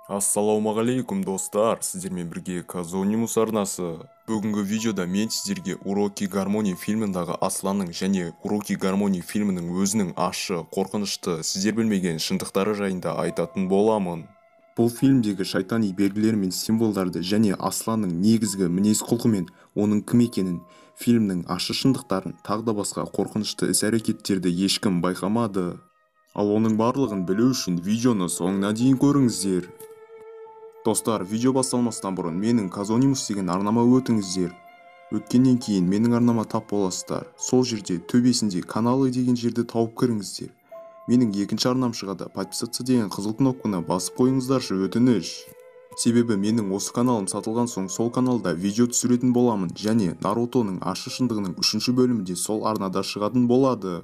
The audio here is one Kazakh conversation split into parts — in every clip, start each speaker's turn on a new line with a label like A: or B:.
A: Ассалаумағалейкум, достар! Сіздермен бірге Казонимус арнасы. Бүгінгі видеода мен сіздерге «Уроки гармонии» фильміндағы Асланның және «Уроки гармонии» фильмінің өзінің ащы, қорқынышты, сіздер білмеген шындықтары жайында айтатын боламын. Бұл фильмдегі шайтани белгілер мен символдарды және Асланның негізгі мінез-құлқы мен оның кім екенін, фильмнің ащы шындықтарын, тағы да басқа қорқынышты іс-әрекеттерді ешкім байқамады. Ал оның барлығын білу үшін видеоны соңына дейін көріңіздер. Достар, видео басталмастан бұрын менің Казонимус деген арнама өтіңіздер. Өткеннен кейін менің арнама тап боласыздар. Сол жерде төбесінде «Каналы» деген жерді тауып кіріңіздер. Менің екінші арнам шығады. «Подписаться» деген қызыл кнопканы басып қойыңыздаршы, өтініш. Себебі менің осы каналым сатылған соң, сол каналда видео түсіретін боламын және Нарутоның ащы шындығының үшінші бөлімі де сол арнада шығатын болады.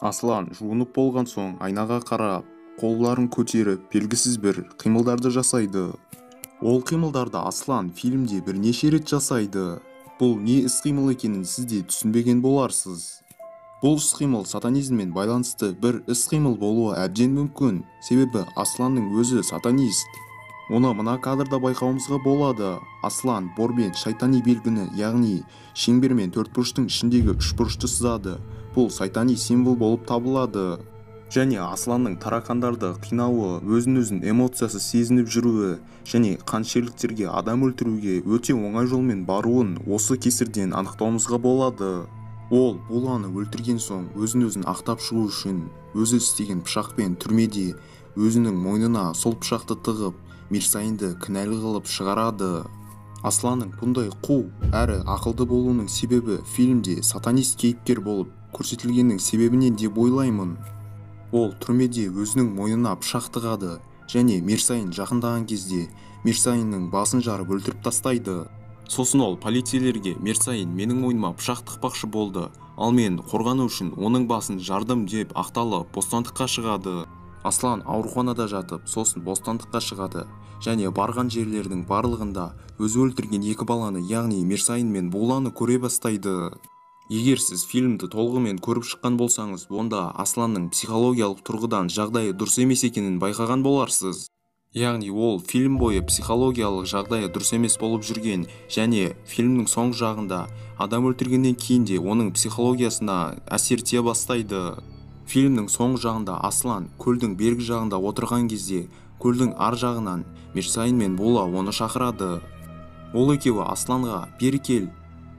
A: Аслан жуынып болған соң айнаға қарап, қолдарын көтеріп, белгісіз бір қимылдарды жасайды. Ол қимылдарды Аслан фильмде бірнеше рет жасайды. Бұл не іс-қимыл екенін сіз де түсінбеген боларсыз. Бұл іс-қимыл сатанизммен байланысты бір іс-қимыл болуы әбден мүмкін. Себебі Асланның өзі сатанист. Оны мына кадрда байқауымызға болады. Аслан бормен шайтани белгіні, яғни шеңбер мен төртбұрыштың ішіндегі үшбұрышты сызады. Бұл сайтани символ болып табылады. Және Асланның таракандарды қинауы, өзін-өзін эмоциясыз сезініп жүруі және қанішерліктерге, адам өлтіруге өте оңай жолмен баруын осы кесірден анықтауымызға болады. Ол Буланы өлтірген соң, өзін-өзін ақтап шығу үшін өзі істеген пышақпен түрмеде өзінің мойнына сол пышақты тығып, Мирсайынды кінәлі қылып шығарады. Асланның бұндай қу әрі ақылды болуының себебі фильмде сатанист кейіпкер болып көрсетілгеннің себебінен деп ойлаймын. Ол түрмеде өзінің мойнына пышақ тығады және Мирсайын жақындаған кезде Мирсайынның басын жарып, өлтіріп тастайды. Сосын ол полицейлерге: «Мирсайын менің мойныма пышақ тықпақшы болды, ал мен қорғану үшін оның басын жардым», — деп ақталып, бостандыққа шығады. Аслан ауруханада жатып, сосын бостандыққа шығады және барған жерлердің барлығында өзі өлтірген екі баланы, яғни Мирсайын мен Буланы көре бастайды. Егер сіз фильмді толығымен көріп шыққан болсаңыз, онда Асланның психологиялық тұрғыдан жағдайы дұрыс емес екенін байқаған боларсыз. Яғни ол фильм бойы психологиялық жағдайы дұрыс емес болып жүрген және фильмнің соңғы жағында адам өлтіргеннен кейін де оның психологиясына әсер тие бастайды. Фильмнің соңғы жағында Аслан көлдің бергі жағында отырған кезде көлдің ар жағынан Мирсайын мен Була оны шақырады. Ол екеуі Асланға: «Бері кел,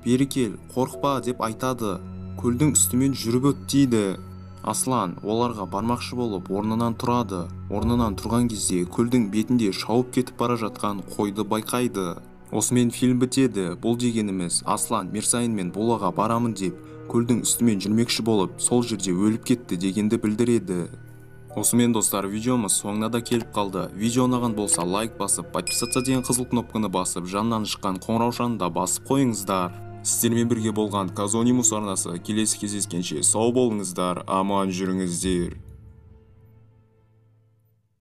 A: бері кел, қорықпа», — деп айтады, «көлдің үстімен жүріп өт», — дейді. Аслан оларға бармақшы болып орнынан тұрады. Орнынан тұрған кезде көлдің бетінде шауып кетіп бара жатқан қойды байқайды. Осымен фильм бітеді. Бұл дегеніміз, Аслан Мирсайын мен Булаға барамын деп көлдің үстімен жүрмекші болып, сол жерде өліп кетті дегенді білдіреді. Осымен, достар, видеомыз соңына да келіп қалды. Видео ұнаған болса, лайк басып, «Подписаться» деген қызыл кнопканы басып, жанынан шыққан қоңыраушаны да басып қойыңыздар. Сіздермен бірге болған Казонимус арнасы. Келесі кездескенше сау болыңыздар, аман жүріңіздер.